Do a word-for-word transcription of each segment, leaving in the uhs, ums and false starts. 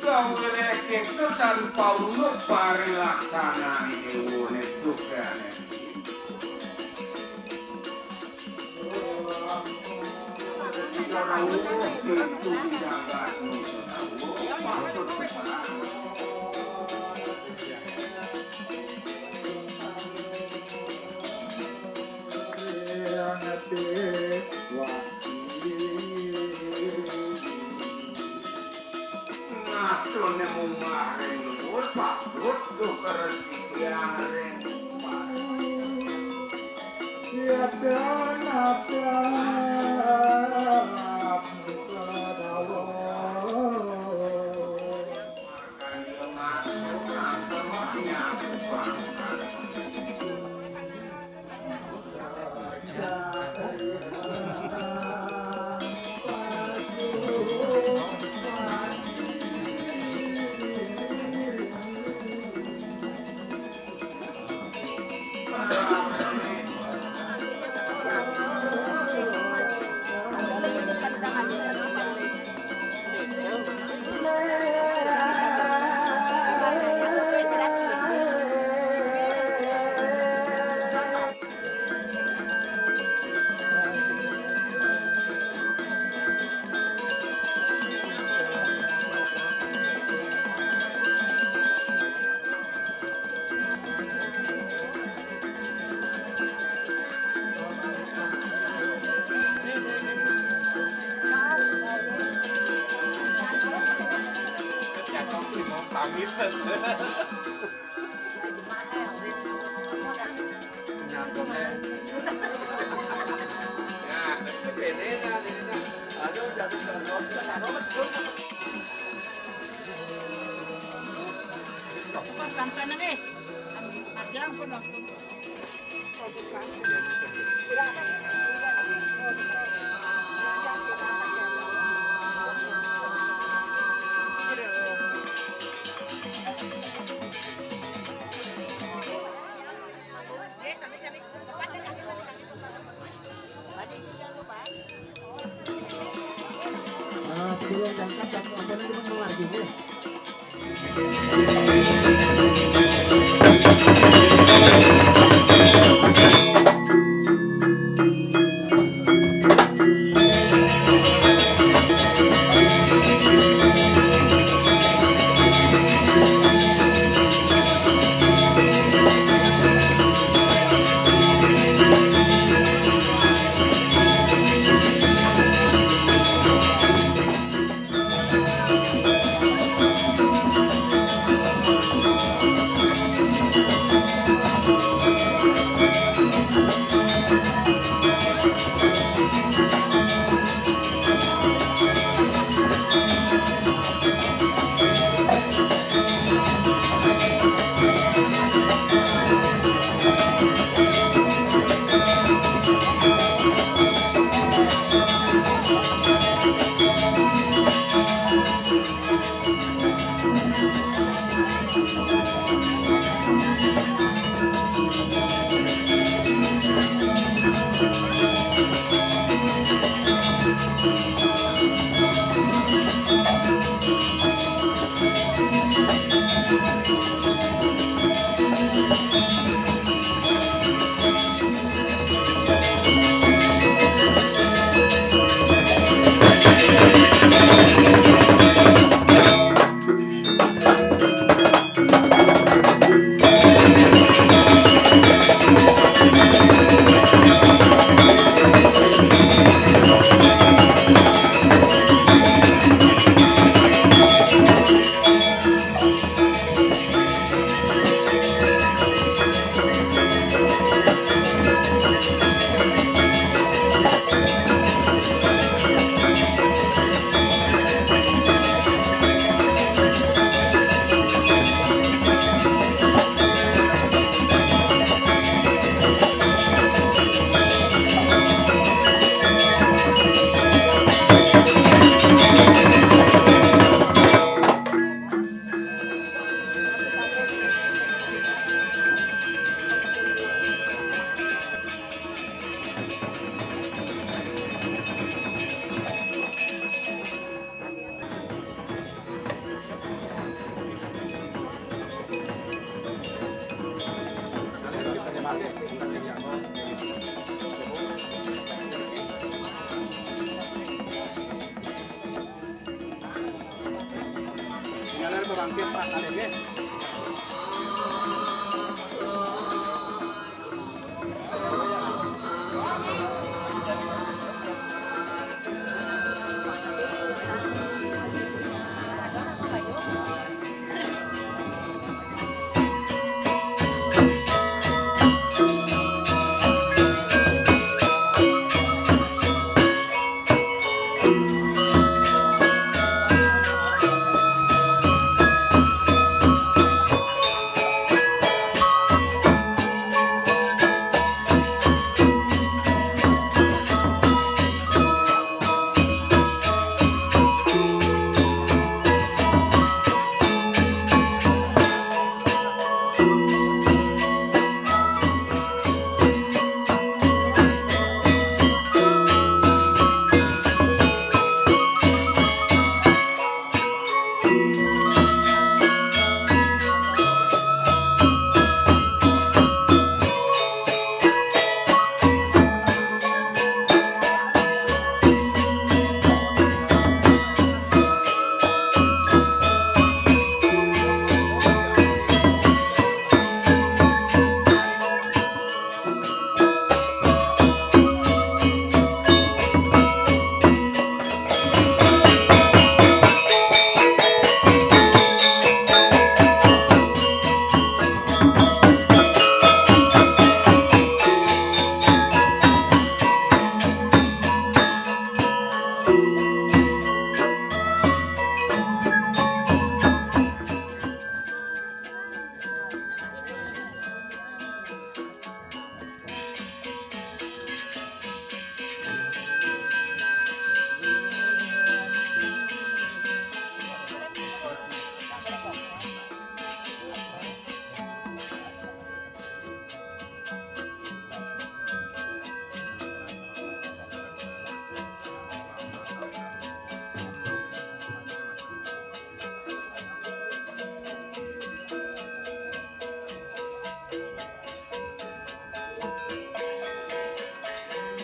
Kawéléh kéto tanpa uluk parilaksanan déwané sukané. Ora uluk kéto di jagat manusa. Ngaturné munggah ring luhur, patut duh karesikan ring. Nah, sebelum berangkat, jangan lupa lagi nih.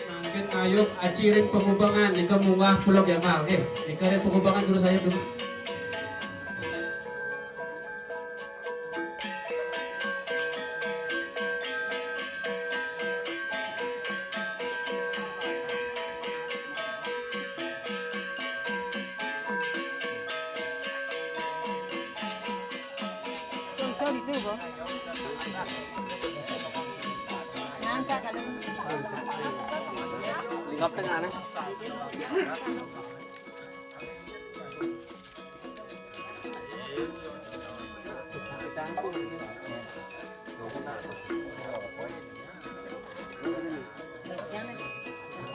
Mangkin ayub aji ring pangubengan, nika munggah Pulau Gembal, nggih. Nika ring pangubengan Guru Sayup dulu. Lingkap tengah, nah.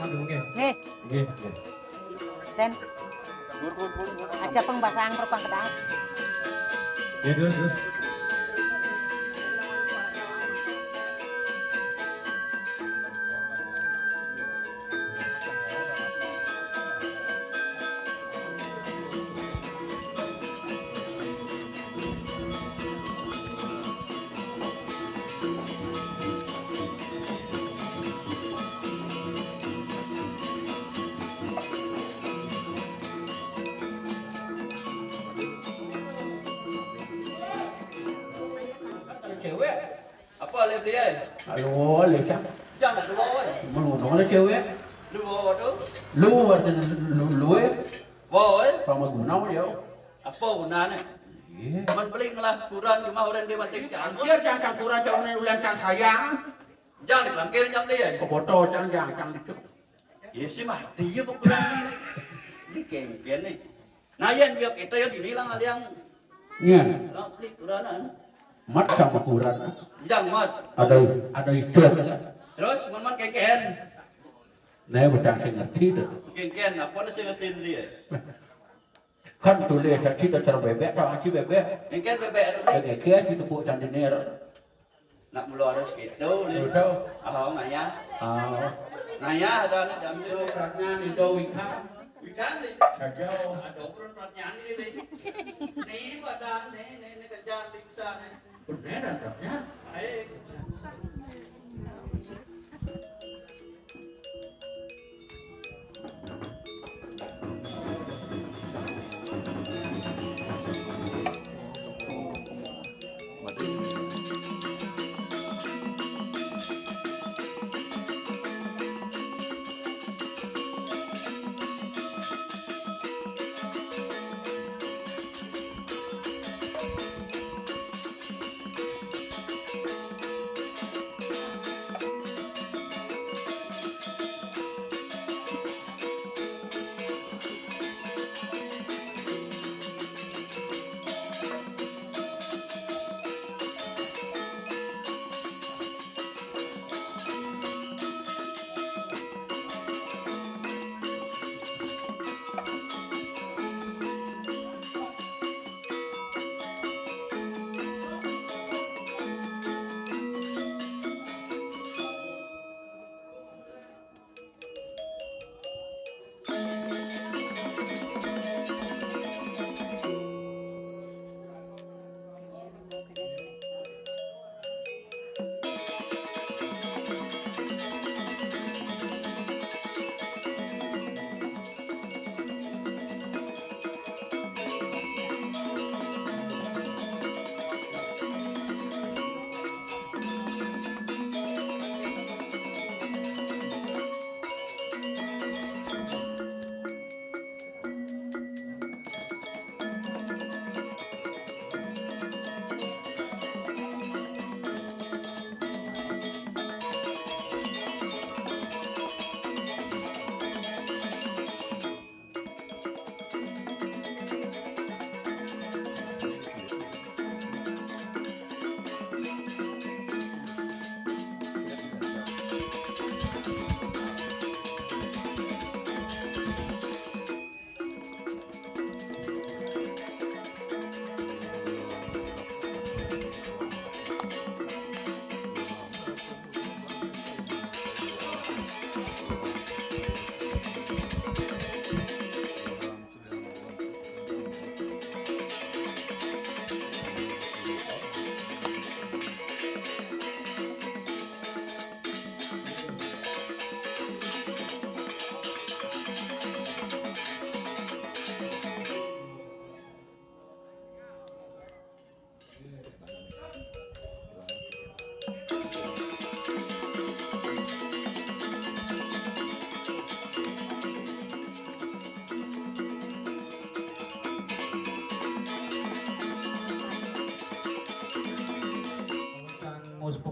Aduh, nggih. Nggih. Nggih, nggih. Den. Aja pang basang, pang kedas. Nggih, terus, terus. Cewek. Apa le dia? Ayo, le siap. Jangan dua, oi. Menguntung le cewek. Dua tu. Lu ada lu lu eh. Wah, oi. Sama guna dia. Apa gunanya? Iya. Man beli ngelah kuran cuma orang dia mati. Biar jangan kuran cuma ulan cang sayang. Jangan dilangkir jam dia. Keboto cang jangan cang dicuk. Iya sih mati ya kok kuran ni. Ini kengken nih. Nah, yan dia kita ya dini lah ngaliang. Iya. Lah beli kuranan. Mat sama kuran. Jang mat. Ada ada itu ya. Terus man-man kengken. Nah, bacang sing ngerti dah. Kengken apa nih sing ngerti dia? Kan tulis caci dah cara bebek tau aci bebek. Kengken bebek tu. Bebek kia ci tepuk candini. Nak mula harus gitu ni. Betul. Oh, ngaya. Oh. Ngaya ada anak jam Indo tu. Pratnya, Indo Wikan. Wikan ni. Saja. Ada pun pratnya ni ni. Ni badan ni, ni, ni kerja di sana ni. Benar pratnya. Baik.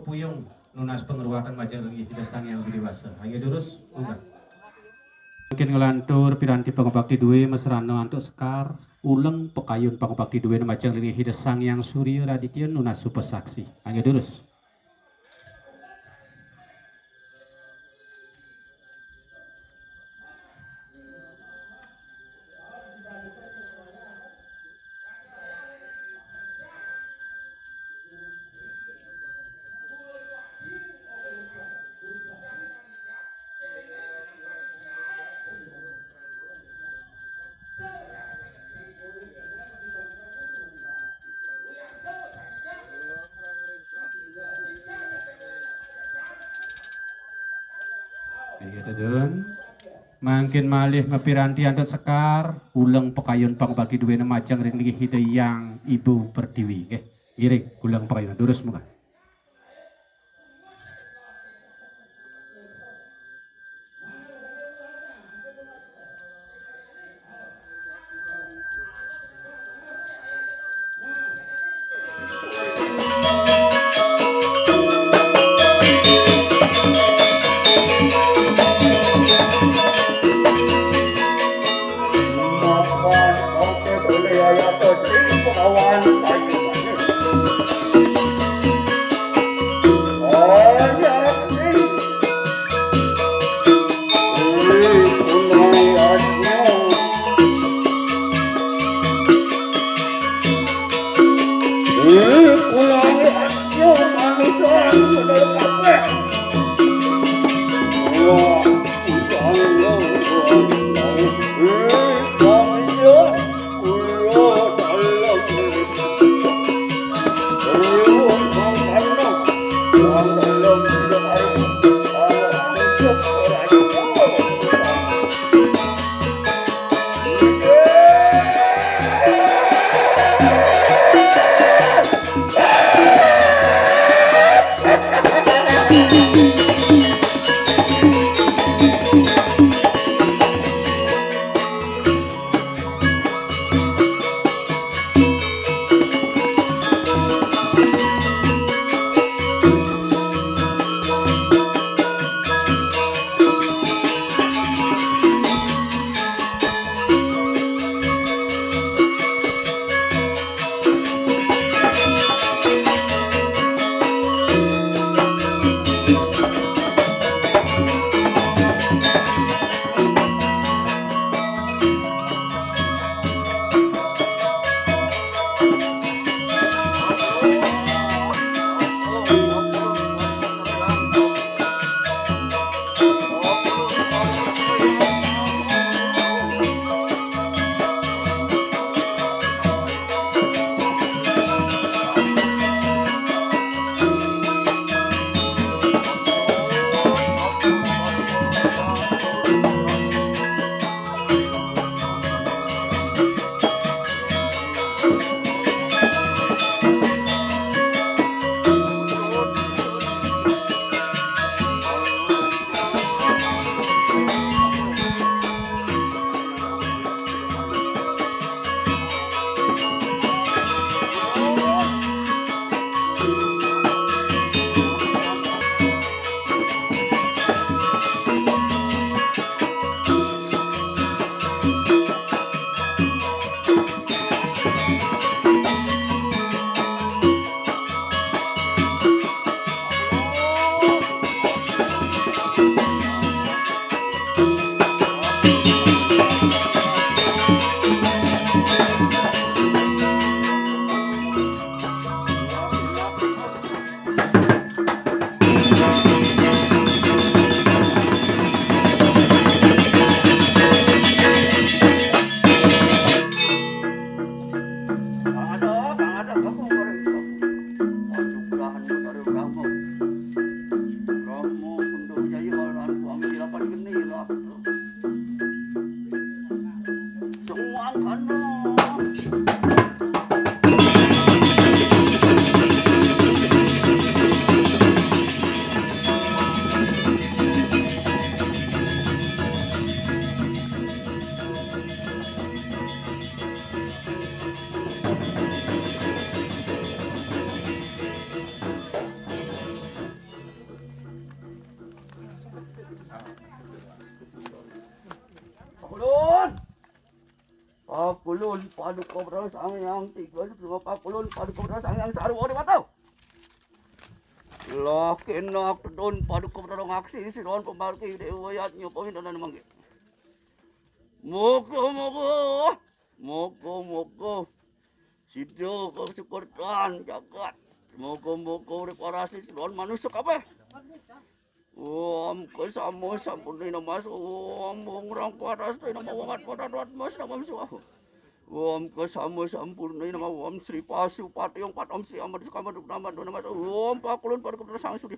Puyung nunas pangruwatan majeng ring Ida Sang Hyang Widhi Wasa. Ayo durus, munggah. Mangkin nglantur piranti pangubakti duwé masrana antuk sekar, uleng pakayun pangubakti duwé majeng ring Ida Sang Hyang Surya Raditya nunas upasaksi. Ayo durus. Inggih, tedun. Mangkin malih mapiranti antuk sekar, uleng pakayun pangubakti duwé majeng ring linggih Ida Hyang Ibu Pertiwi. Nggih, ngiring, uleng pakayun. Durus munggah. Kulun paduka Sang Hyang tiga, pakulun paduka Sang Hyang sarwa dewata. Lah kenak tedun paduka ngaksi siron pemargi dewa yatnya pamindahan mangke. Moga-moga, moga-moga sida kasukertan jagat. Moga-moga urip warasi siron manusia kabeh. Om kesamo sampurni namas om wong rang paras nama wong at paras mas nama suwahu. Om kesamo sampurni nama om Sri Pasupati yang pat om Sri Amat Sukamat nama nama om pakulun paduka Sang Suri.